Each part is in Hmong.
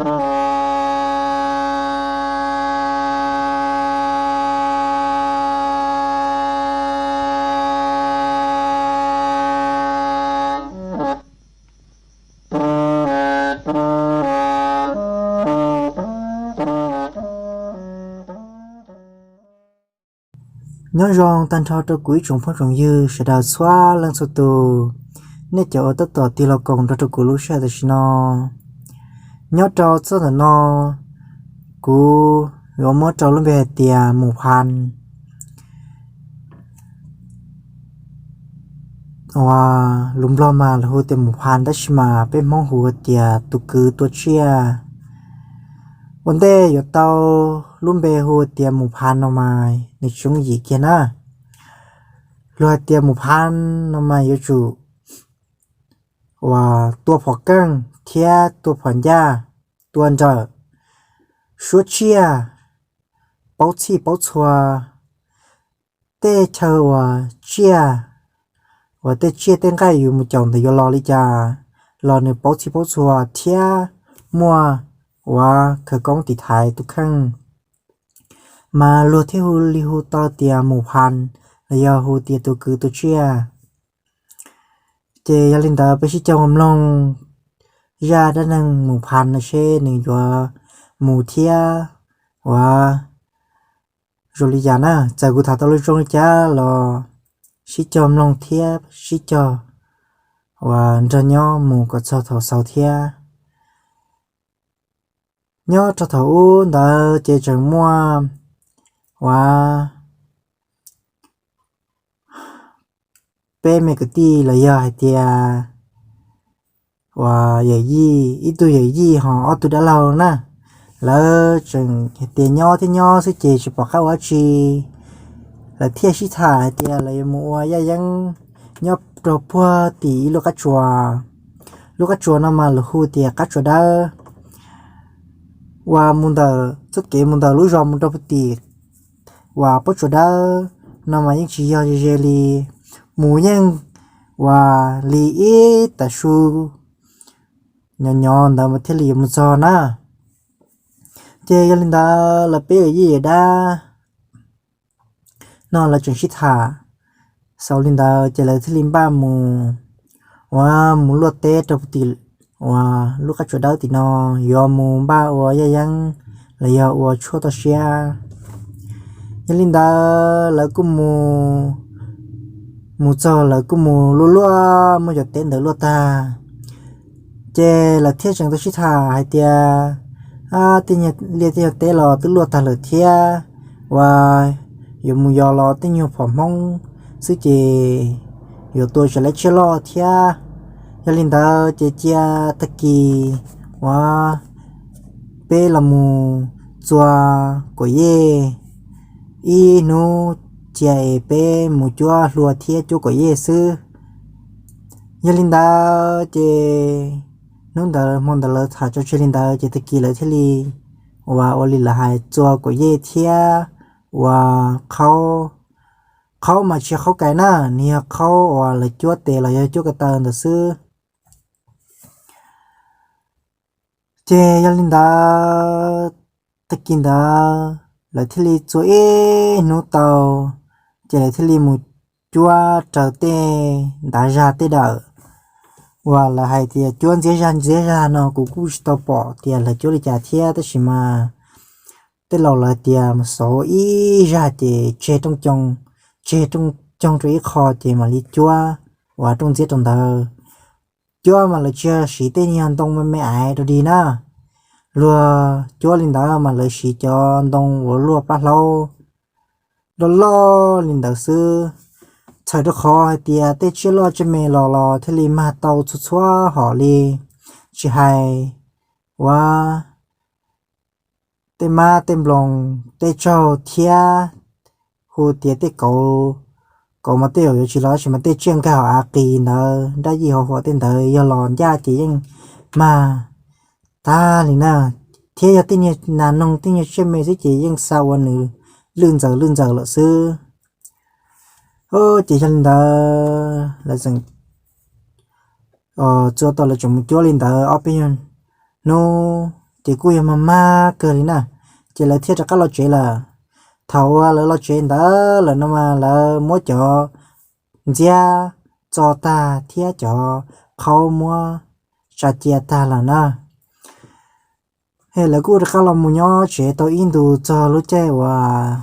Nyob zoo tag nrho rau kuv ib tsoom phooj tsoom ywg sawv daws txhua leej txhua tus, nej cov uas tab tom tig los koom nrog rau kuv lub sij hawm tam sim no. Nyob rau txoj ntawm no, kuv yuav muab rau lub npe hais tias Mus Phan. Uas lus Nplog mas lawv hu tias Mus Phan, tab sis mas peb Hmoob hu tias tus kwv tua tsiaj. Ua ntej yuav tau lub npe hu tias Mus Phan no mas nws tsis yooj yim kiag na. Luag hais tias Mus Phan no mas yuav tsum uas tua phom keej thiab tua phom ncaj, tua nrawm, suab tsiaj, paub txhij paub txhua. Tej chaw uas tsiaj, uas tej tsiaj tej nqaij yus mus caum ntawd yuav los li cas los nws paub txhij paub txhua thiab muaj uas khawv koob tiv thaiv tus kheej, mas luag thiaj hu li hu tau tias Mus Phan, los yog hu tias tus kwv tua tsiaj. Ces yog li ntawd peb sib cog mloog zaj dab neeg Mus Phan no seb nws yuav mus thiab uas zoo li cas na. Txawm kuv tham tau lus zoo li cas los sib cog mloog thiab sib cog uas nrog nyob mus kom txog thaum xaus thiab. Nyob rau thaum ub ntawd ces tseem muaj uas peb me kwv tij los yog hais tias uas yawm yij, ib tug yawm yij ho ob tug dab laug na. Lawv tseem hais tias nyob thiab nyob xwb ces tsis pom qab ua dab tsi. Lawv thiaj sib tham hais tias lawv yuav mus ua yaj yeeb nyob rau puag tim ib lub qab tsuas. Lub qab tsuas no mas lawv hu tias qab tsuas dawb. Uas mus ntawm txoj kev mus ntawm lub zos mus rau puag tim uas pob tsuas dawb no mas yeej tsis yog ze ze li, mus yeej uas li ib tag su nyob nyob ntawd mas thiaj li yuav mus txog na. Ces yog li ntawd lawv peb yawm yij yawm dab no lawv tseem sib tham xaus li ntawd ces lawv thiaj li npaj mus uas mus luaj teb rau puag tim uas lub qab tsuas dawb tim no, yuav mus npaj ua yaj yeeb los yog ua tshuaj toj siab. Yog li ntawd lawv kuj mus, mus txog lawv kuj mus luaj luaj muab cov teb ntawd luaj tag, ces lawv thiaj tseem tau sib tham hais tias, Ab, tej nyuag liaj tej nyuag teb los twb luaj tag lawm thiab, uas yuav mus yos los tej nyuag phom Hmoob xwb ces yuav tua tsis laib tsiaj loj thiab. Yog li ntawd ces cia tag kis uas peb los mus txua kuam yej, ib hnub cia es peb mus cuab hlua thiab cuab kuam yej xwb. Yog li ntawd ces hnub ntawd hmo ntawd lawv tham tso tseg li ntawd ces tag kis lawv thiaj li uas ua li lawv hais txua kuam yej thiab uas qhaub, qhaub mas tsis yog qhaub kais na, nws yog qhaub uas lawv cuab tes los yog cuab ko taw ntawd xwb. Ces yog li ntawd tag kis ntawd lawv thiaj li txua ib hnub tau, ces lawv thiaj li mus cuab raws tej ntav zag tej dawm uas lawv hais tias cuab ntxiab zag ntxiab zag no kuv kuj tsis tau pom tias lawv cuab li cas thiab, tab sis mas tej laus lawv tias mus xauv ib zag ces tseg rooj coo, tseg rooj coo rau ib qho ces mam li cuab uas rooj ntxiab rau ntawd. Cuab mas lawv tsis yog siv tej nyuag ntoo me me aiv rau dig na, luag cuab li ntawd mas lawv siv cov ntoo uas luaj plab hlaub loj loj li ntawd xwb. Txhawm rau qhov hais tias tej tsiaj loj tsiaj me los los thiaj li mag tau txhua txhua hom li, tsis hais uas tej mab tej nploos tej tsaug thiab hu tias tej kauv, kauv mas tej zaum yuav tsis los tab sis mas tej tsiaj nkag hauv av qis ntawd, nrab yij hauv huam tej ntawd yog los ncaj ces yeej mag tag li na. Thiab yog tej nyuag nas noog tej nyuag tsiaj me xwb ces yeej xa ua nws lwj ntxaws lwj ntxaws lawm xwb. Ces yog li ntawd lawv txeem txua tau lawv tseem mus cuab li ntawd ob peb nyuag hnub ces kuj yog mag mag kawg li na. Ces lawv thiaj rov qab los tsev lawm. Thaum uas lawv los tsev ntawd lawm no mas lawv muab cov ntxiab txo tag thiab cov qhaub muab tsa cia tag lawm na. Lawv kuj rov qab los mus nyob tsev tau ib ntus txog lub caij uas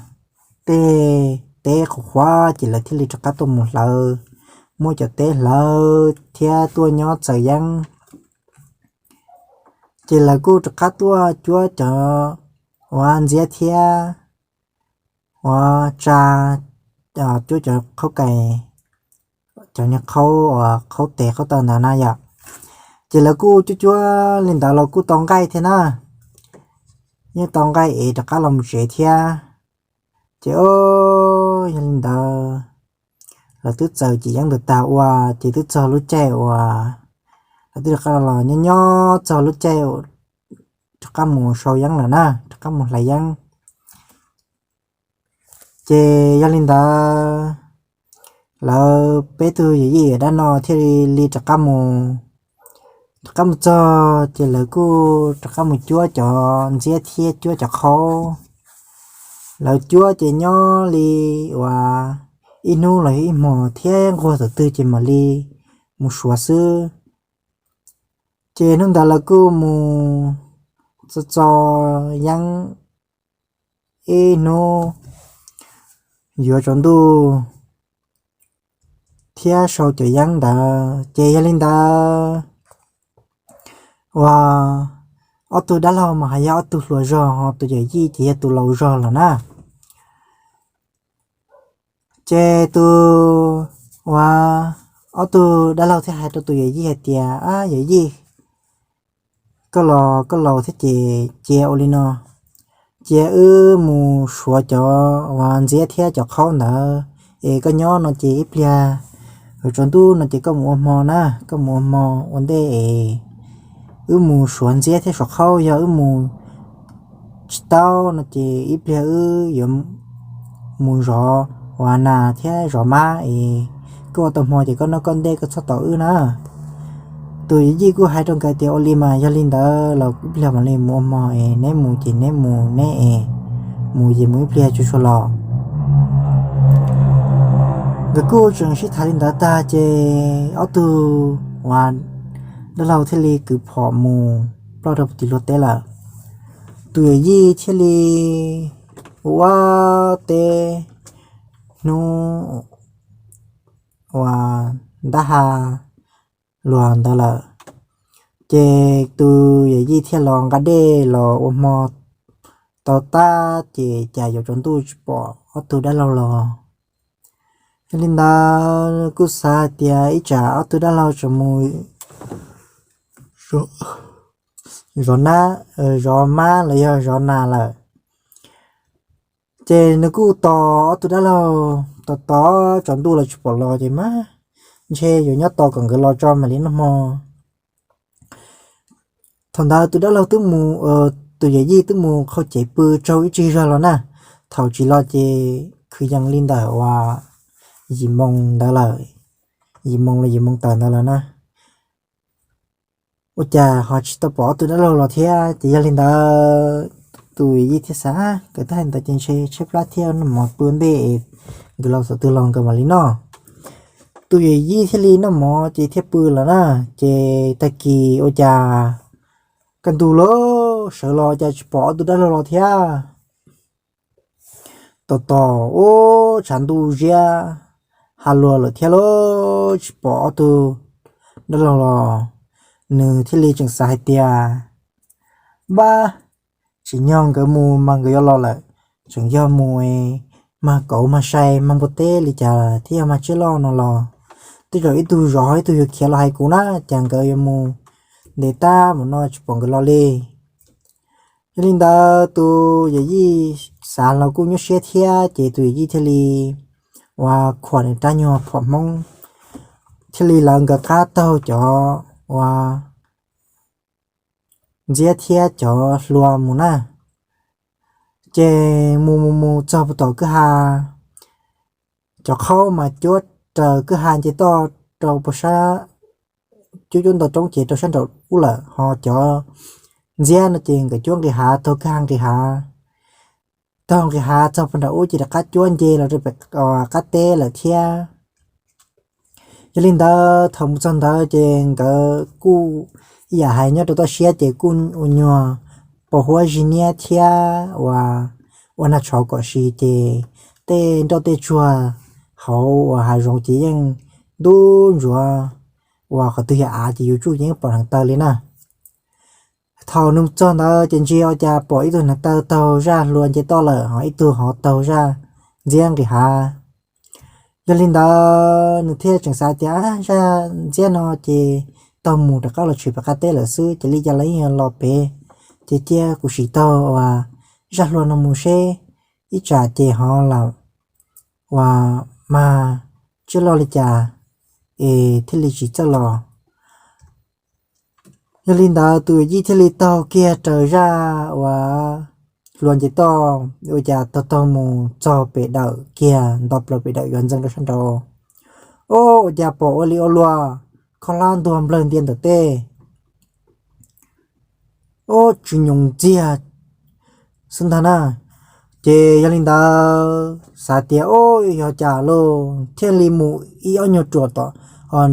tej teb qhuav qhuav ces lawv thiaj li rov qab tuaj mus hlawv, muab cov teb hlawv thiab tuaj nyob txaws yeeb. Ces lawv kuj rov qab tuaj cuab cov uas ntxiab thiab uas tsa, cuab cov qhaub kais, cov niag qhaub uas qhaub tes qhaub taw ntawd na yom. Ces lawv kuj cuab cuab li ntawd los kuj tau nqaij thiab na, yeej tau nqaij es rov qab los mus tsev thiab. Ces o, yog li ntawd lawv twb txaws cim yeeb ntawd tag ua, ces twb txog lub caij uas lawv twb rov qab los nyob nyob txog lub caij rov qab mus sau yeeb lawm na, rov qab mus hlais yeeb. Ces yog li ntawd lawv peb tug yawm yij dab no thiaj li li rov qab mus, rov qab mus txog ces lawv kuj rov qab mus cuab cov ntxiab thiab cuab cov qhaub. Lawv cuab ces nyob li uas ib hnub los yog ib hmos thiab nquag thaum twg ces mam li mus suav xwb. Ces hnub ntawd lawv kuj mus txo txo yeeb ib hnub yuav tsaus ntuj thiab sau cov yeeb ntawd. Ces yog li ntawd uas ob tug dab laug mas hais yog ob tug hluas zog, ho tus yawm yij ces yog tus laus zog lawm na. Ces tus uas ob tug dab laug thiaj hais rau tus yawm yij hais tias, Ab yawm yij, koj los koj laus thiab ces cia ua li no, cia wb mus suav cov uas ntxiab thiab cov qhaub ntawd, es koj nyob no ces ib pliag yuav tsaus ntuj no ces koj mus ua hmo na, koj mus ua hmo ua ntej es wb mus suav ntxiab thiab suav qhaub, yog wb mus tsis tau no ces ib pliag wb yuav mus zov uas nas thiab zov mab es koj ua tau hmo ces koj noj koj ntej koj txhob tos wb na. Tus yawm yij kuj hais rau nkawd tias, Ua li mas yog li ntawd los ib pliag mam li mus ua hmo es neb mus ces neb mus neb es, mus ces mus ib pliag tsuag tsuag los. Nkawd kuj tseem sib tham li ntawd tag ces ob tug uas dab laug thiaj li kwv phom mus ploj rau puag tim luag teb lawm. Tus yawm yij thiaj li ua ua teb hnub uas ntab ha luag ntawd lawm. Ces tus yawm yij thiaj los nqa dej los ua hmo tau tag ces cas yuav tsaus ntuj tsis pom ob tug dab laug los. Yog li ntawd kuj xav hais tias ib tsam ob tug dab laug tseem mus zov nab, zov mab los yog zov nas lawm. Ces nws kuj tos ob tug dab laug tos tos tsaus ntuj los tsis pom los ces mas ntshe yuav nyob tos kom nkawd los tso mam li noj hmo. Thaum ntawd tus dab laug twb mus, tus yawm yij twb mus qhau cev pw tsaug ib tsig zog los na. Thaum tsis los ces kwv yees li ntawm uas yim moo ntawd lawm, yim moo los yim moo tawm ntawd lawm na. Ua cas ho tsis tau pom ob tug dab laug los thiab ces yog li ntawd tus yawm yij thiaj xav, Nkawd twb hais ntawd ces ntshe tshaib plab thiab noj mov pw ua ntej, nkawd los thaum twg los nkawd mam li noj. Tus yawm yij thiaj li noj mov ces thiaj pw lawm na. Ces tag kis ua cas kaj ntug lawm sawv los cas tsis pom ob tug dab laug los thiab. Tos tos ua tshav ntuj ziab ha luag lawm thiab los tsis pom ob tug dab laug los, nws thiaj li tseem xav hais tias, Npab, tsim nyog nkawd mus mas nkawd yuav los lawm, tseem yog mus mag kauv mag sai mag npua teb li cas thiab yog mag tsiaj loj no los, tej zaum ib tug zov ib tug yuav khiav los hais kuv na, cas nkawd yuav mus ntev tag mus no tsis pom nkawd los li. Yog li ntawd tus yawm yij xav los kuj nyuaj siab thiab ces tus yawm yij thiaj li ua khuam nws rab nyuag phom hmoob, thiaj li lawv nkawd qab taug cov uas ntxiab thiab cov hlua mus na. Ces mus mus mus txog puag tom kwj ha, cov qhaub mas cuab raws kwj ha nce toj rau puag sab, cuab cuab nto roob ces rau sab nraum ub lawm, ho cov Ntxiab no ces nkawd cuab nqis hav taug kag nqis hav, taug nqis hav txog puag nram ub ces rov qab cuab nce los rau pem qab teb lawm thiab. Yog li ntawd thaum mus txog ntawd ces nkawd kuj ib yam hais nyob rau toj siab ces kuj ua nyuag pos huab zis niab thiab ua, ua nag tshauv kom sis ces tej nroj tej tsuag hauv uas hav zoov ces yeej ntub ntsuav, uas qhov twg yog av ces yus tsuj yeej pom hneev taw li na. Thaum nws txog ntawd ces ntsia ua cas pom ib tug hneev taw taug zaj hlua nce toj lawm ho ib tug ho taug zaj ntxiab nqis hav. Yog li ntawd nws thiaj tseem xav tias zaj ntxiab no ces taug mus rov qab los tshwm pem qab teb lawm xwb ces li cas los yeej los pem, ces cia kuv sim taug uas zaj hlua no mus seb ib tsam ces ho los uas mag tsiaj loj li cas es thiaj li tsis txawj los. Yog li ntawd tus yij thiaj li taug kiag raws zaj uas hlua nce toj, ua cas taug taug mus txog pem dawm kiag nto plaws pem dawm yuav ntxeev rau sab nraud. Ua cas pom ua li ua luaj, khaub hlab ntuag nplawg ntia ntawm tej, ua tsis nyoos ntxiag xwb ntag na. Ces yog li ntawd xav tias ua yog cas lauj, thiaj li mus ib ob nyuag ruam tom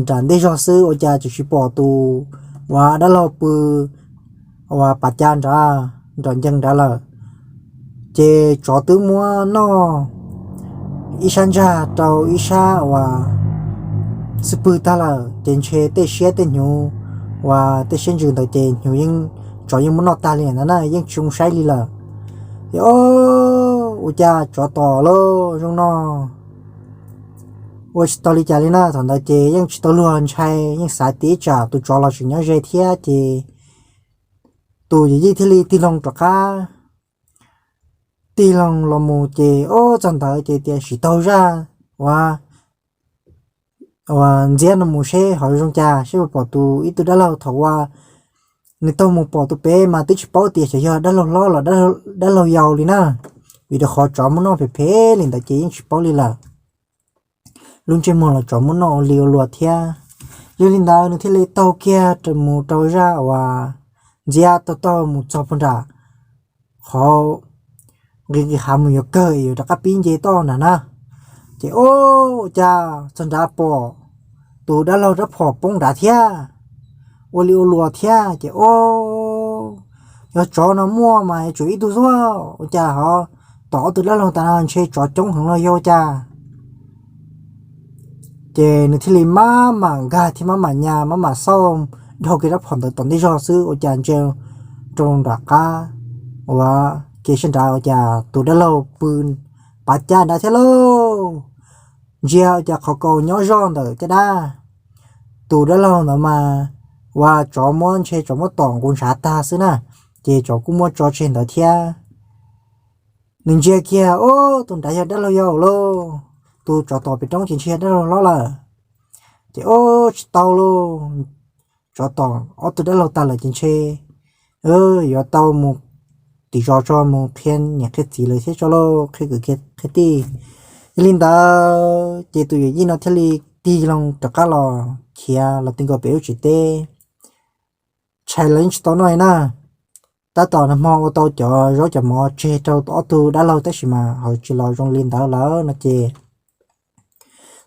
nram ntej zog xwb ua cas tseem tsis pom tus uas dab laug pw uas pav cab nrad nrov ncees nrad lawm. Ces tsov twb muab noj ib sab ntsag rau ib sab uas xub pwg tag lawm ces ntshe tej siab tej hnyuv uas tej siab ntsws ntawd ces hnyuv yeej, tsov yeej muab noj tag li ntawd na, yeej tsis zoo saib li lawm. Ces ua cas tsov tom lauj zoo no, ua tsis tau li cas li na. Thaum ntawd ces yeej tsis tau luag ntshai, yeej xav tias ib tsam tus tsov los tseem nyob ze thiab ces tus yawm yij thiaj li tig loo rov qab, tig loo los mus ces ua txog ntawd ces tias sim taug zaj uas ntxiab no mus seb ho zoo cas, seb puas pom tus ib tug dab laug thaum uas nws taug mus pom tus pem mas twb tsis paub tias xyov yog dab laug hlob los dab laug yau li na, vim rau qhov tsov muab noj phem phem li ntawd ces yeej tsis paub li lawm. Lub ntsej muag los tsov muab noj ua li ua luaj thiab. Yog li ntawd nws thiaj li taug kiag mus rau zaj uas ntxiab taug taug mus txog puag nram qhov nqis nqis hav mus yuav kawg yuav rov qab pib nce toj nram na. Ces ua cas txog nrad pom tus dab laug rab phom poob nrad thiab, ua li ua luaj thiab ces ua, yog tsov no muaj mas yuav tsum ib tug xwb, ua cas ho tom ob tug dab laug tas no ntshe tsov coob heev los yog ua cas. Ces nws thiaj li maj mam nkag thiab maj mam nyas maj mam xauj dhau kiag rab phom ntawd tom ntej zog xwb ua cas ntsia rau nram qab uas kev sab nrad ua cas tus dab laug pw pav cab nrad thiab lauj. Ntsia ua cas qhov kaus nyob zoj ntawm caj dab. Tus dab laug ntawd mas uas tsov muab ntshe tsov muab tom nqus ntshav tag xwb na, ces tsov kuj muab tso tseg ntawd thiab. Nws ntsia kiag, ub, tus nrad yog dab laug yau lauj, tus tsov tom pem roob ces ntshe yog dab laug hlob lawm. Ces ub, tsis tau lauj, tsov tom ob tug dab laug tag lawm ces ntshe yuav tau mus tim zos tso, mus qhia niam qhia txiv lawv thiab tso lauj, qhia kwv qhia tij. Yog li ntawd ces tus yawm yij no thiaj li tig loo rov qab los khiav los ti nkaus pem lub tsev teb. Tshais los yeej tsis tau noj li na. Tab tom nag hmo ua tau cov zaub cov mov tseg rau ob tug dab laug tab sis mas hauv tsis los zoo li ntawd lawm no ces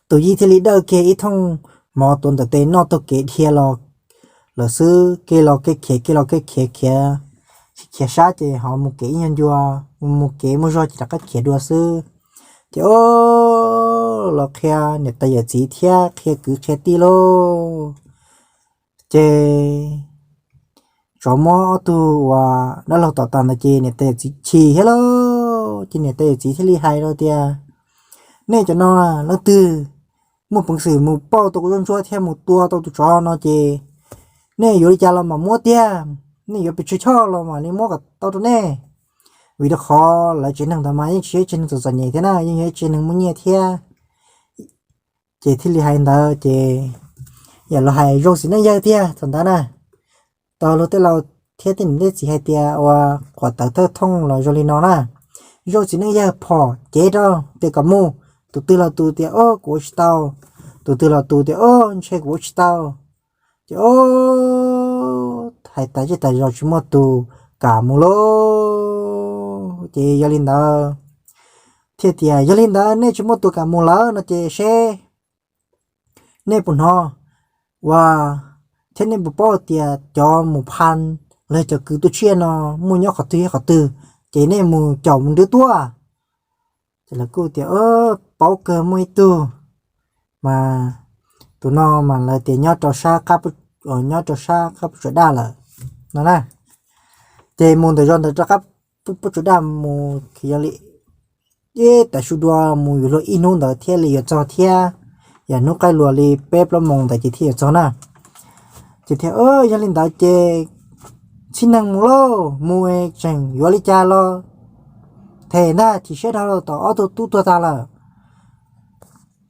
tus yij thiaj li dawj kiag ib thooj mov tuav ntawm tes noj taug kev dhia los lawm xwb, kev los kev khiav, kev los kev khiav, khiav, khiav sab ces ho mus kev ib nyuag ncua, mus kev muaj zog ces rov qab khiav dua xwb. Ces ub, los qhia niam tais yawm txiv thiab qhia kwv qhia tij lauj. Ces tsov muab ob tug uas dab laug tom tas ntawd ces niam tais yawm txiv chim thiab lauj. Ces niam tais yawm txiv thiaj li hais rau tias, nej cov no leej twg muaj peev xwm mus pauj tau kuv zaub ntsuab thiab mus tua tau tus tsov no ces nej yuav li cas los mam muab tiag, nej yuav pes tsawg choj los mam li muab kom tau rau nej. Vim rau qhov lawv tsev neeg ntawd mas yeej tsis yog ib tsev neeg txom txom nyem thiab na, yeej yog ib tsev neeg muaj nyiaj thiab. Ces thiaj li hais ntawd ces yam los hais zoo txiv neej yawg tiag thaum ntawd na. Tau luag tej laus thiab tej niam tej txiv hais tias uas quav tawv thawj thooj los zoo li no na. Zoo txiv neej yawg phom cev rau tias kom mus, tus twg los tus tias, o, kuv ua tsis tau, tus twg los tus tias, o, ntshe kuv ua tsis tau. Ces o, tais tais zej tais zos tsis muaj tus kam mus lauj. Ces yog li ntawd thiaj tias, yog li ntawd nej tsis muaj tus kam mus lawm no ces seb nej puas hnov ua thiab nej puas paub tias cov mus pha los cov kwv tuaj tsiaj no muaj nyob qhov twg thiab qhov twg, ces nej mus caum mus nrhiav tuaj. Ces lawv kuj tias, paub kawg, muaj ib tug mas tus no mas lawv tias nyob rau sab, nyob rau sab qab pub tsuas daj lawm no na. Ces mus ntawm zos ntawd rau qab pub tsuas daj mus, ib tav su dua mus yuav luag ib hnub ntawd thiaj li yuav txog thiab, yam hnub qaij luas li peb plaub moos ntawd ces thiaj yuav txog na. Ces thiaj, yog li ntawd ces txhib neeg mus lauj, mus tseem yuav li cas los them ntag, chim siab dhau los tom ob tug tub tuag tag lawm.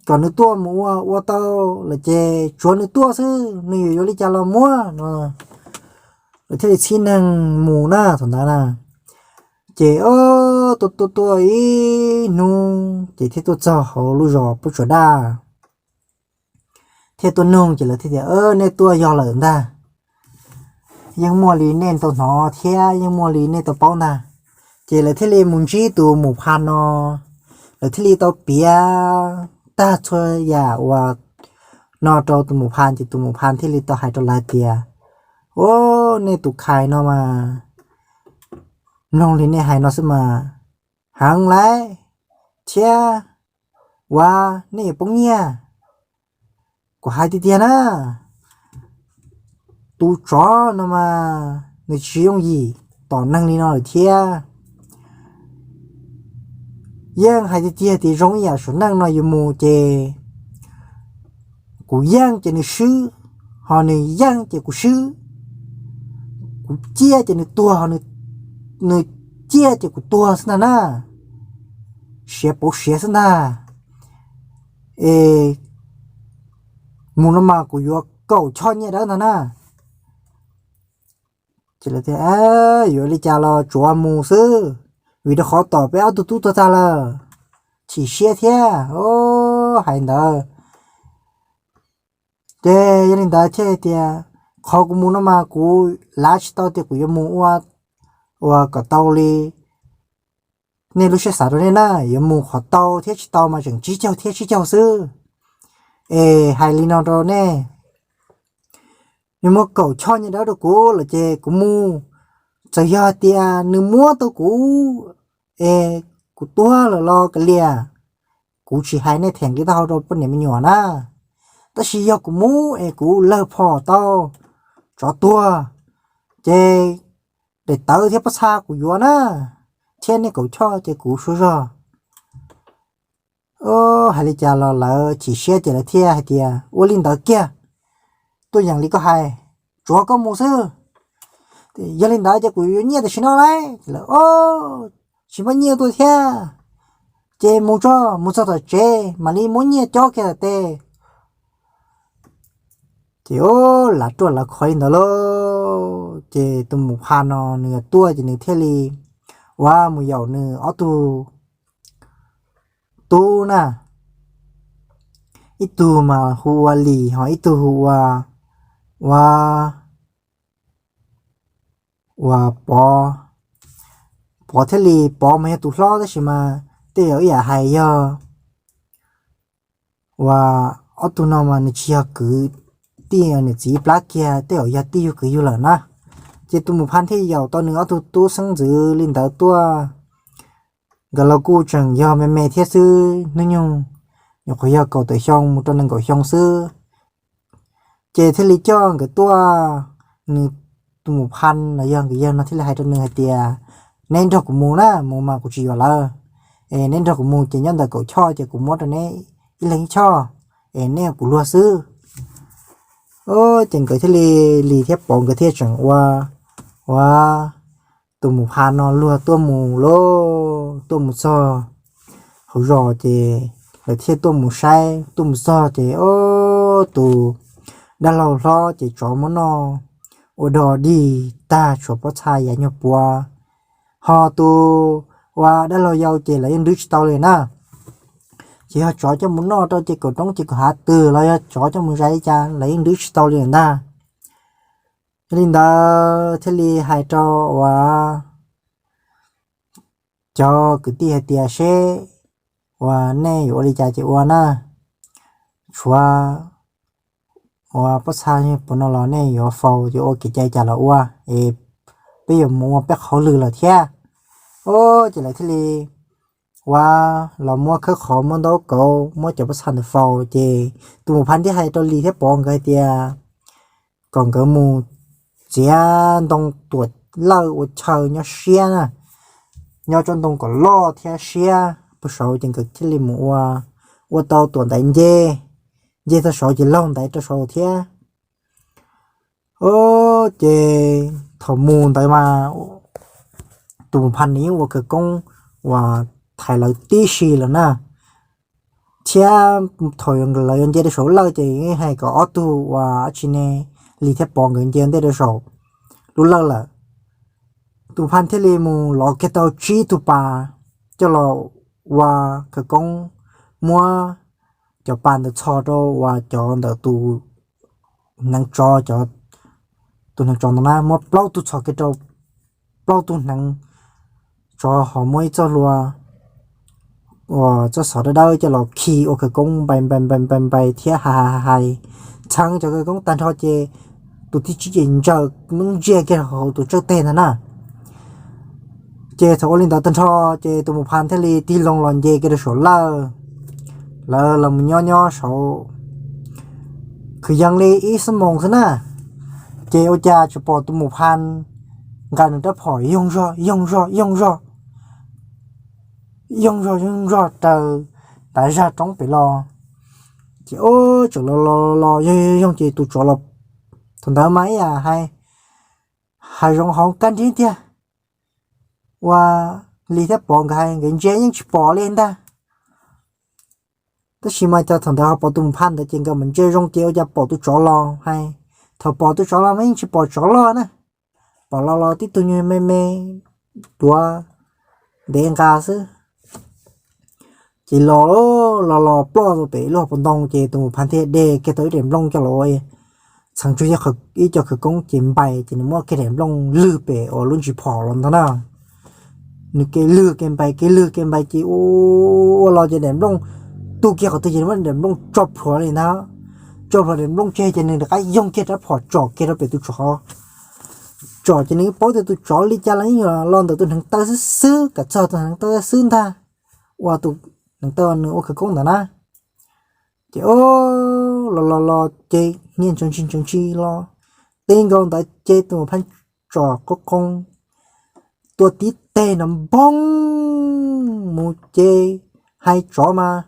Kom nws tuaj mus ua, ua tau lawm ces tsuav nws tuaj xwb, nws yuav yuav li cas los muab no. Lawv thiaj li txhib neeg mus na thaum ntawd na. Ces tuaj tuaj tuaj ib hnub ces thiaj tuaj txog hauv lub zos pub tsuas daj. Thiaj tuaj nug ces lawv thiaj tias, nej tuaj yog lawm ntag, yeej muaj li nej tau hnov thiab yeej muaj li nej tau paub ntag. Ces lawv thiaj li mus ntsib tus mus pha no, lawv thiaj li tau piav tag txhua yam uas no rau tus mus pha, ces tus mus pha thiaj li tau hais rau lawv tias, nej tus khais no mas mloog li nej hais no xwb mas heev lawm thiab, ua nej yuav poob nyiaj. Kuv hais tiag tiag na, tus tsov no mas nws tsis yooj yim tom neeg li no lawm thiab. Yeej hais tiag tiag tias zoo ib yam saum neej no yuav mus ces kuv yeej ces nws swb, ho nws yeej ces kuv swb, kuv ciaj ces nws tuag, nws ciaj ces kuv tuag xwb ntag na, siav pauv siav xwb ntag. Es mus no mas kuv yuav kaum choj nyiaj dawb ntag na. Ces lawv tias, yuav li cas los tsuav mus xwb, vim rau qhov tom peb ob tug tub tuag tag lawm, chim siab thiab hais ntawd. Ces yog li ntawd thiaj tias, qhov kuv mus no mas kuv lav tsis tau tias kuv yuav mus ua, ua kom tau li nej lub siab xav rau nej na, yuav mus qhov tau thiab tsis tau mas tseem tsib caug thiab tsib caug xwb. Es hais li no rau nej, nws muab kaum choj nyiaj dawb rau kuv lawm ces kuv mus, txawm yog tias nws muab tau kuv es kuv tuag lawm los kav liam, kuv tsis hais nej them kev taub hau rau poj niam me nyuam na. Tab sis yog kuv mus es kuv lawg phom tau tsov tuag, ces daim tawv thiab pob txha kuv yuav na, thiab nej kaum choj ces kuv suav zog. Hais li cas los lawv chim siab ces lawv thiaj hais tias, ua li ntawd kiag, tuaj yeem li koj hais, tsuav koj mus xwb. Yog li ntawd ces kuv yuav nyiaj tam sim no lauj. Ces lawv, tsis muaj nyiaj tuaj thiab, ces mus tso, mus txog tom tsev mam li muab nyiaj cob kiag tom tej. Ces lav ruaj lav khov li ntawd lauj, ces tus mus pha no nws tuaj ces nws thiaj li ua mus yaum nws ob tug tub na, ib tug mas hu ua Lis, ho ib tug hu ua, ua, ua Pov. Pov thiaj li, Pov mas yog tus hlob tab sis mas tej zaum ib yam hais yog ua ob tug no mas nws tsis yog kwv tij, nws txiv plab kiag, tej zaum yog tij yug kwv yug lawm na. Ces tus mus pha thiaj yaum tau nws ob tug tub xeeb ntxwv li ntawd tuaj. Nkawd los kuj tseem yog me me thiab xwb, hnub nyoog nyuam qhuav yog kaum tawm xyoo mus rau nees nkaum xyoo xwb. Ces thiaj li coj nkawd tuaj, nws tus mus pha los yog nkawd yawg no thiaj li hais rau nws hais tias, neb nrog kuv mus na, mus mas kuv tsis yuav lawv. Es neb nrog kuv mus ces nyob ntawm kaum choj ces kuv muab rau neb ib leeg ib choj, es neb kuv luag xwb. Ces nkawd thiaj li, Lis thiab Pov nkawd thiaj tseem ua, ua tus mus pha no luag tuaj mus lauj, tuaj mus txog hauv zos ces lawv thiaj tuaj mus saib, tuaj mus txog ces tus dab laug hlob ces tsov muab noj ua dog dig tag tshuav pob txha yav nyuag puav. Ho tus ua dab laug yau ces lawv yeej nrhiav tsis tau li na. Ces yog tsov coj mus noj rau ces kaum roob ces kaum hav twg los yog tsov coj mus zais li cas lawv yeej nrhiav tsis tau li ntag. Yog li ntawd thiaj li hais rau uas cov kwv tij hais tias seb uas nej yuav ua li cas ces ua na, tshuav uas pob txha puas no los nej yuav faus ces ua kev cai cas los ua es peb yuav mus ua peb qhov lwm lawm thiab. Ces lawv thiaj li uas los muab khawb qhov muab ntaub kauv muab cov pob txha ntawd faus ces tus Mus Phas thiaj hais rau Lis thiab Pov nkawd hais tias kom nkawd mus txiav ntoo tuam lawj ua chaw nyob siab na, nyob tsob ntoo kom loj thiab siab puag saud ces nkawd thiaj li mus ua, ua tau tuam ntaiv nce, nce tau saud ces laug ntaiv rau saud thiab. Ces thaum mus ntawd mas tus Mus Phas nws yeej ua khawv koob uas thaiv lawv tib si lawm na, thiab thaum lawv yuav nce rau saum lawj ces yeej hais kom ob tug uas dab tsi ne, Lis thiab Pov nkawd nce ntej rau saum lub lawj lawm. Tus Mus Phas thiaj li mus lov kiag tau tsib tug pas coj los ua khawv koob, muab cov pas ntawd txhos rau uas cov ntawm tus hneev tsov, cov, tus hneev tsov ntawd na, muab plaub tug txhos kiag rau plaub tug hneev tsov ho muab ib txoj hlua uas txoj xov dawb dawb coj los khi ua khawv koob npai npai npai npai npai thiab hais hais hais txheeb cov khawv koob tag nrho ces tus thib tsib ces ntsaws noob ntsiag kiag hauv tus tsawj teg ntag na. Ces thaum ua li ntawd tag nrho ces tus Mus Phas thiaj li tig loo los nce kiag rau saum lawj, lawv los mus nyob nyob saud kwv yees li ib xuab moos xwb na, ces ua cas tsuas pom tus Mus Phas nqa nws rab phom yoog zog yoog zog yoog zog, yoog zog yoog zog raws tav zag roob pem los. Ces ua tseem los los los yog yog yoog ces tus tsov los, thaum ntawd mas ib yam hais, hais zoo hauv kab nrib tiag, ua Lis thiab Pov nkawd hais nkawd ntsia yeej tsis pom li ntag. Tab sis mas thaum ntawd ho pom tus Mus Phas ntawd ces nkawd mam ntsia zoo ces ua cas pom tus tsov los hais, thaum pom tus tsov los mas yeej tsis pom tsov loj na, pom los los tib tug nyuag me me duav ntev nqa xwb. Ces los los los ploj rau pem lub hauv paus ntoo ces tus Mus Phas thiaj de kiag tau ib daim nplooj coj los ua txheev tsuag ib co khawv koob ces npai ces nws muab kiag daim nplooj lwg pem uas lub ntsis phom los ntag na. Nws kev lwg kev npai kev lwg kev npai ces ua los ces daim nplooj tu kiag qhov twg ces nws muab daim nplooj tso plhuav li ntag. Tso plhuav daim nplooj tseg ces nws rov qab yoog kiag rab phom tsom kiag rau pem tus tsov. Tsom ces nws paub tias tus tsov li cas los yeej los ntawm tus hneev taw xwb xwb, kom txog tus hneev taw xwb ntag, uas tus hneev taw nws ua khawv koob ntawd na. Ces o, los los los ces niaj ntsoov ntsis ntsoov ntsis los, tib nkaus ntawd ces tus Mus Phas tsom qoob qoob tuaj tib teg no npoo mus ces hais tsov mas,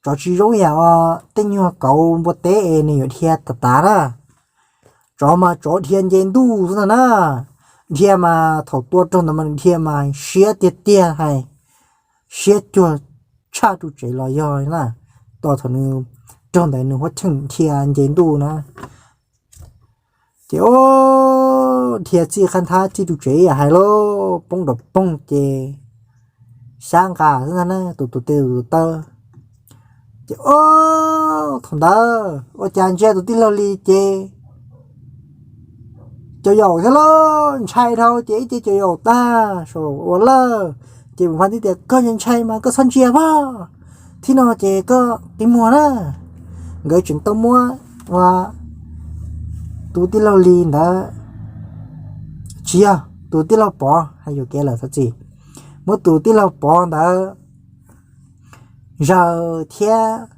tsov tsis zoo yam os tej nyuag kauv npua teb es nws yuav dhia tas tas na. Tsov mas tsov dhia nce ntuj xwb ntag na. Dhia mas thaum tua raug ntawd mas nws dhia mas siab tiag tiag hais, siab cuag tshaj ru tsev los yog na. Tos thaum nws raug ntawd nws huab cheej dhia nce ntuj na. Ces o, dhia txij qab nthab txij ru tsev ib yam hais lauj, poob nraum poog ces xyab nqa xwb ntag na, tus tus tes tus taw. Ces o, thaum ntawd ua cas ntsia tus tij laug Lis ces caum yaum thiab lauj, ntshai dhau ces ib ce caum yaum tag saum ua lawj. Ces Mus Phas thiaj tias koj ntshai mas koj txhob ntsia pog, thib no ces koj qi muag na. Nkawd tseem tau muab ua tus tij laug Lis ntawd, tsis yog, tus tij laug Pov, hais yuam kev lawm thov txim, muab tus tij laug Pov ntawd zaws thiab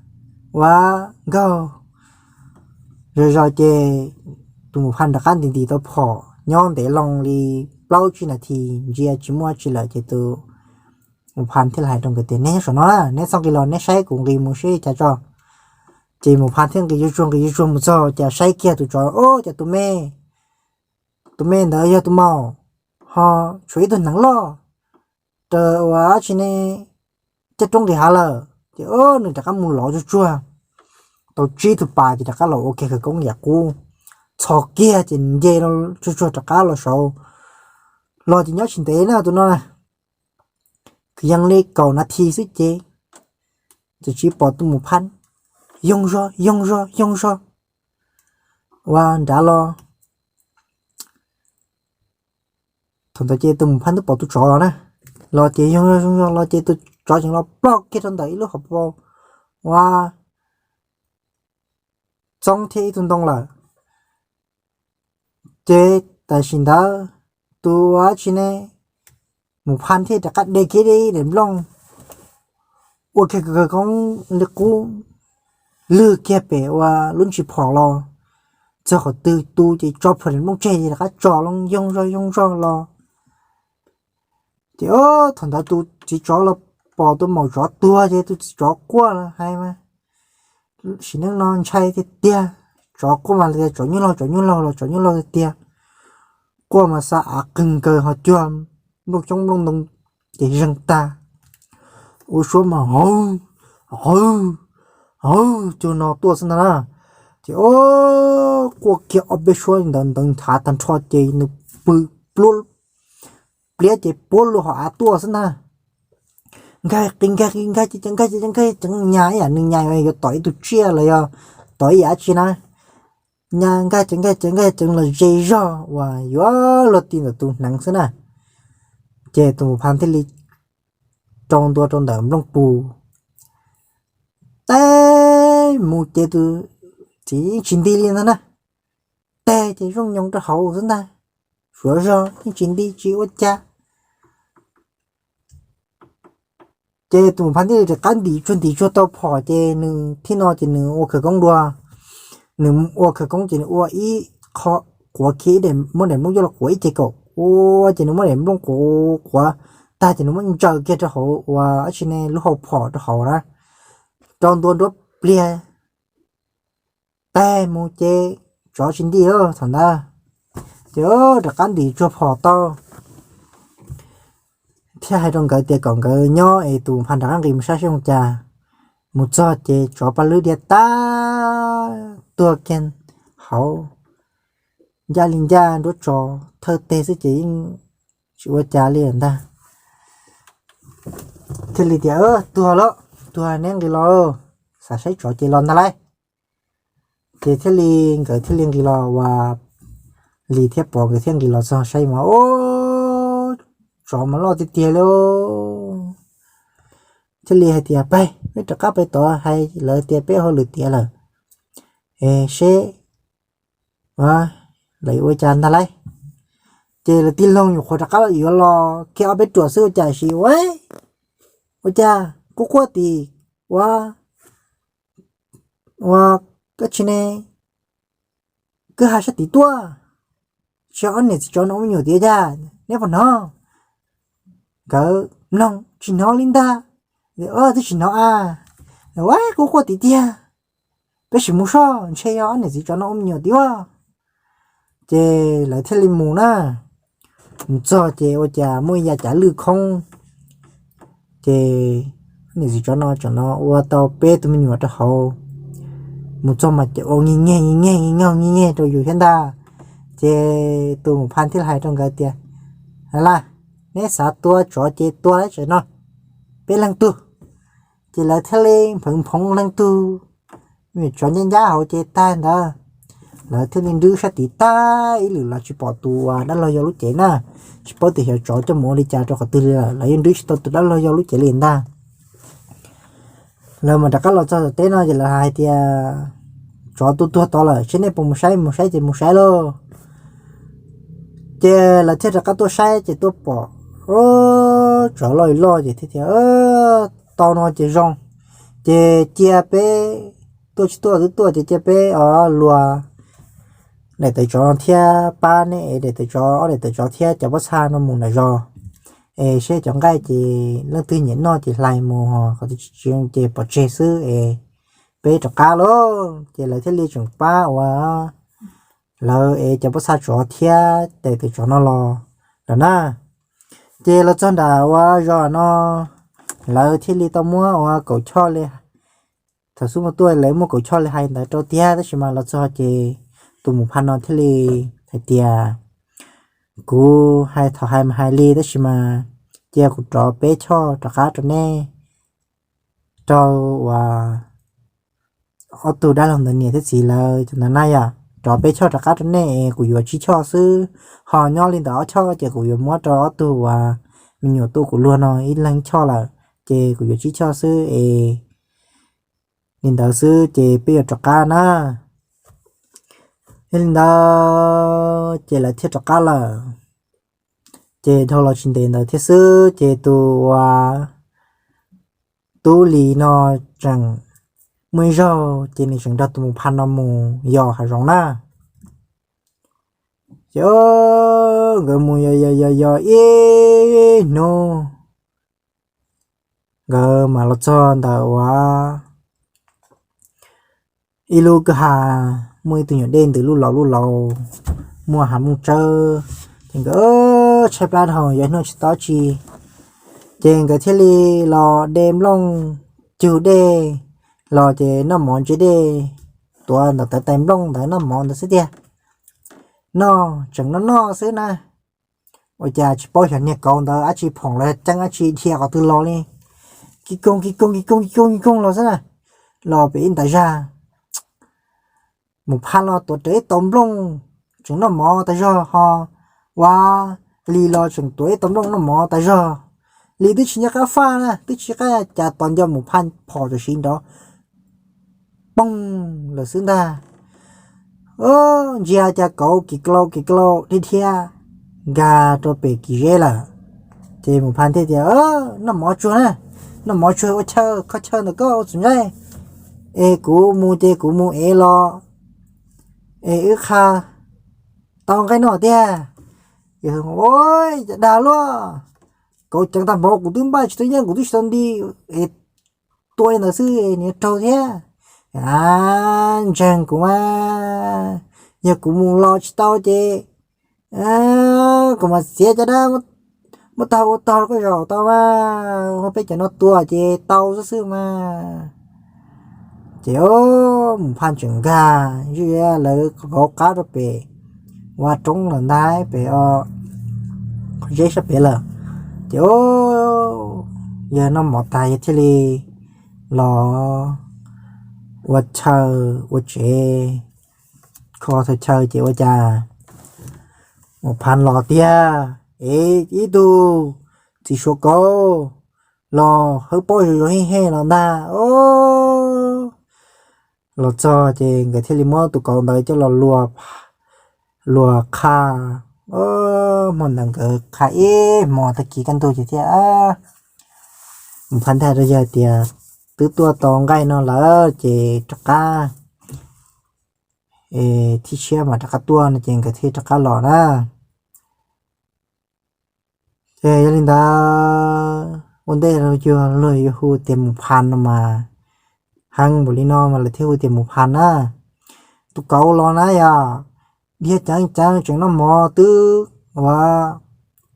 ua nkaug. Zaws zaws ces tus Mus Phas rov qab ntim ntim tau phom nyob ntev loo li plaub tsib nas this ntsia tsis muaj tsi lawm ces tus Mus Phas thiaj li hais rau nkawd tias neb nyob saum no na, neb txhob nqis los, neb saib kuv nqis mus seb cas tso. Ces Mus Phas thiaj nqis yuav tsuag nqis yuav tsuag mus txog cas saib kiag tus tsov, o, cas tus me, tus me ntawd yog tus maum, ho tshuav ib tug hneev loj raws ua dab tsi ne, caij roob nqis hav lawm. Ces o, nws rov qab mus lov tsuag tsuag tau tsib tug pas ces rov qab los ua kiag khawv koob yam qub, txhos kiag ces nce tsuag tsuag rov qab los saud. Los ces nyob tsis ntev na tus no na, kwv yees li kaum nas this xwb ces txawm tsiv pom tus Mus Phas yoog zog yoog zog yoog zog ua nrad los. Thaum ntawd ces tus Mus Phaj twb pom tus tsov los na, los ces yoog zog yoog zog los ces tus tsov tseem los ploj kiag rau ntawm ib lub hauv paus ua txoob thiab ib tug ntoo lawm. Ces tam sim ntawd tus ua dab tsi ne, Mus Phaj thiaj rov qab de kiag daim nplooj ua kiag kawg kawg koob li qub, lwg kiag pem ua lub ntsis phom los txog qhov twg tus ces tso plhuav daim nplooj tseg ces rov qab tso loo yoog zog yoog zog los. Ces thaum ntawd tus txiv tsov los pom tus maum tsov tuag ces tus txiv tsov quaj los hais mas, sim neej no ntshai tiag tiag, tsov quaj mas tias tsov nyuj laug tsov nyuj laug los tsov nyuj laug tiag tiag, quaj mas xa av qeeg kawg ho cuag nplooj xyoob nplooj ntoo ces zeeg tag, ua suab mas hauv hauv hauv cuag no tuaj xwb ntag na. Ces o, quaj kiag ob peb suab ntawd ntawd nthav tag nrho ces nws pw pluab pliab ces puab lug hauv av tuaj xwb ntag. Nkag qi nkag qi nkag ces nkag ces nkag ces nyas ib yam nws nyas yuav tom ib tug tsiaj los yog tom ib yam dab tsi na. Nyas nkag ces nkag ces nkag ces los ze zog uas yuav luag ti ntawm tus hneev xwb na. Ces tus Mus Phaj thiaj li rau ntua rau ntawm nplooj pus, teb mus ces tus txiv yeej tsis nti li ntag na. Teg ces zoo nyoos rau hauv xwb ntag, suav zog yeej tsis nti tsis ua cas. Ces tus Mus Phaj thiaj li rov qab ntim tsuag ntim tsuag tau phom ces nws thiaj no ces nws ua khawv koob dua. Nws ua khawv koob ces nws ua ib qho quav kiag ib daim, muab daim nplooj coj los quav ib ce kaum ua ces nws muab daim nplooj quav quav tag ces nws muab ntsaws kiag rau hauv ua dab tsi ne lub hau phom rau hauv na, rau ntua nruab pliag. Tag mus ces tsov tsis nti lawm thaum ntawd. Ces rov qab ntim tsuag phom tau thiab hais rau nkawd tias kom nkawd nyob es tus Mus Phaj rov qab nqis mus saib seb zoo cas. Mus txog ces tsov paj lwb diaj tag tuag kiag hauv, ncaj li ncaj nruab tso thawj teg xwb ces yeej tsis ua cas li lawm ntag. Thiaj li tias, Tuag lawm, tuag neb nqis los, xav saib tsov ces los ntag lauj. Ces thiaj li nkawd thiaj li nqis los ua, Lis thiab Pov nkawd thiaj nqis los txog saib mas, Ub, tsov mas loj tiag tiag li. Thiaj li hais tias, Peb, peb rov qab pais tod, hais lawv tias peb hauj lwm tiav lawm, es seb lawv ua cas ntag lauj. Ces lawv tig loo nyuam qhuav rov qab yuav los kiag ob peb ruam xwb ua cas sis ua, ua cas quaj quaj tim ua, ua, dab tsi ne, kwj ha sab tid tuaj, tsis yog ob niam txiv tsov no ua me nyuam tiav yag, neb puas hnov? Nkawd mloog tsis hnov li ntag. Twb tsis hnov a. Ua, quaj quaj tim tiag, peb sim mus soj ntshe yog ob niam txiv tsov no ua me nyuam tiav. Ces lawv thiaj li mus na. Mus txog ces ua cas muaj ib yav cav lwj khoob. Ces niam txiv tsov no tseem no ua tau peb tug me nyuam rau hauv. Mus txog mas ces ua nyiag nyiag nyiag nyiag nyiag nyiag rau yus thiab ntag. Ces tus Mus Phaj thiaj li hais rau nkawd tias, Laj, neb xav tua tsov ces tua lawm tsam no, peb leej tug. Ces lawv thiaj li npheev nphoov leej tug, me nyuam tsov ncab ncab hauv ces tag ntawd, lawv thiaj li nrwb sab tid tag ib lwm los tsis pom tus uas dab laug yau lub cev na. Tsis paub tias xyov tsov coj mus ua li cas rau qhov twg li lawm, lawv yeej nrwb tsis tau tus dab laug yau lub cev li ntag. Lawv mas rov qab los txog tom teb no ces lawv hais tias, Tsov tuag tuag tod lawm, seb nej puas mus saib, mus saib ces mus saib lauj. Ces lawv thiaj rov qab tuaj saib ces tuaj pom tsov loj li loj ces thiaj tias, Tau no ces zoo, ces cia peb, tuaj tsis tuaj twb tuaj ces cia peb o luas daim tawv tsov no thiab pab neb ev daim tawv tsov, ob daim tawv tsov thiab cov pob txha no mus nram zos, es seb cov nqaij ces leej twg nyiam noj ces hlais mus, qhov twg tsis zoo ces pov tseg xwb es peb rov qab lauj. Ces lawv thiaj li tseem pab ua lawv ev cov pob txha tsov thiab daim tawv tsov no los lawm na. Ces los txog nram ua zos no, lawv thiaj li tau muab ua kaum choj li, thaum xub muaj tuaj lawv muab kaum choj li hais ntawd rau tiag, tab sis mas los txog ces tus Mus Phaj no thiaj li hais tias, Kuv hais thaum hais mas hais li, tab sis mas cia kuv rov peb choj rov qab rau neb, rau uas ob tug dab laug ntawd niam thiab txiv lawv cov ntawd na yom. rov peb choj rov qab rau nej es kuv yuav tsib choj xwb, ho nyob li ntawm ob choj ces kuv yuav muab rau ob tug uas me nyuam tuaj kuv luag no ib leeg choj lawm, ces kuv yuav tsib choj xwb es li ntawd xwb ces peb yuav rov qab na. Yog li ntawd ces lawv thiaj rov qab lawm. Ces dhau los tsis ntev ntawd thiab xwb ces tus uas tub Lis no tseem muaj ib zaug ces nws tseem nrog tus Mus Phas no mus yos hav zoov na. Ces nkawd mus yos yos yos yos ib hnub, nkawd mam los txog ntawm uas ib lub kwj ha, muaj ib tug nyuam dej ntws lub laus lub laus, muaj hav mooj tsawb, ces nkawd tshaib plab dhau yog ib hnub tsis tau tsi, ces nkawd thiaj li los de nplooj cug dej los ces noj mov ntse dej, tuav ntawm tawv tais nplooj ntawd noj mov ntawd xwb tiag. Noj tseem noj noj xwb na, ua cas tsis paub xyov niag kauv ntawd dab tsi phoom los ceeb dab tsi dhia qhov twg los li, kis koog kis koog kis koog kis koog kis koog los xwb na, los pem ib ntas zag. Mus Phas los tuav rawv ib tauv nplooj, tseem noj mov tas zog ho, ua Lis los tseem tuav ib tauv nplooj noj mov tas zog. Lis twb tsis nco qab faj na, twb tsis qab cas tos nco Mus Phas phom tam sim nrov poog lawm xwb ntag. Ntsia cas kauv kis klau kis klau dhia dhia nkag rau pem kis zeb lawm. Ces Mus Phas thiaj tias, noj mov tsuag na, noj mov tsuag ua chaw kho chaw ntawm koj ua txuas nqaij, es kuv mus ces kuv mus ev los es wb qha tau nqaij noj tiag. Ua cas dag luaj, kauv ceev tag npaum kuv twb npaj tsis tau yeej kuv twb tsis tau nti es tua li ntawd xwb niag raug thiab. Ntseeg kuv mas, yog kuv mus los tsis tau ces kuv mam txiav caj dab muab tag ua tog rau koj zaum tau mas, ua peb cov no tua ces tau xwb xwb mas. Ces Mus Phas tseem nkag zij lawv kauv qab rau pem ua roob lawm ntag, pem qhov zeb sab pem lawm. Ces yawg noj mov tas yawg thiaj li los ua chaw ua tsev, kho tau chaw ces ua cas Mus Phas los tiag, es ib tug txiv suav kauv los hawb paub zoo zoo hej hej los ntag. Los txog ces nkawd thiaj li muab tus kauv ntawd coj los luas qha. Hmo ntawd nkawd qha ib hmo tag kis kaj ntug ces thiaj Mus Phas thiaj hais rau yawg tias, twb tuaj tau nqaij no lawm ces rov qab, thib tshiab mas rov qab tuaj no ces nkawd thiaj rov qab los na. Ces yog li ntawd ua ntej los yog luag yuav hu tias Mus Phas no mas, heev npaum li no mas lawv thiaj hu tias Mus Phas na. Tus kauv los na yog dhia ceev ceev tseem noj mov twb ua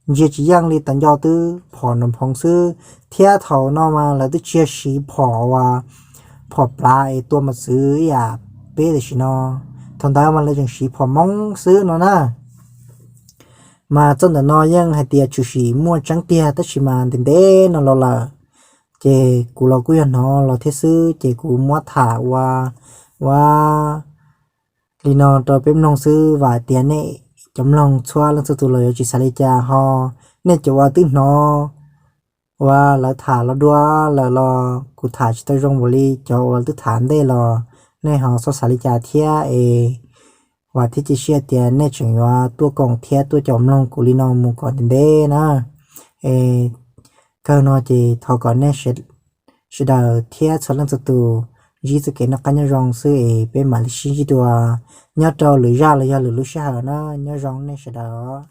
ntsia tsis yeej li, tas nco twb phom nrov nphoov xwb, thiab thaum no mas lawv twb tsis yog siv phom uas phom plav es tua mos txwv ib yam peb tam sim no. Thaum ntawd mas lawv tseem siv phom Hmoob xwb no na. Mas txoj ntawm no yeej hais tias tshwm sim muaj tseeb tiag tab sis mas ntev ntev no los lawm, ces kuv los kuj yog hnov los thiab xwb ces kuv muab tham ua, ua li no rau peb mloog xwb, vam tias nej cov mloog txhua leej txhua tus los yuav tsis xav li cas ho. Nej cov uas twb hnov uas lawv tham los dua lawm los kuv tham tsis tau zoo npaum li cov uas twb tham ntej los, nej ho txhob xav li cas thiab es vam thiab cia siab tias nej tseem yuav tuaj koom thiab tuaj caum mloog kuv li no mus kom ntev ntev na. Es kawg no ces thov kom nej sawv daws thiab txhua leej txhua tus ntsib txoj kev noj qab nyob zoo xwb es peb mam li sib ntsib dua nyob rau lwm zaj los yog lwm lub sij hawm na. Nyob zoo nej sawv daws.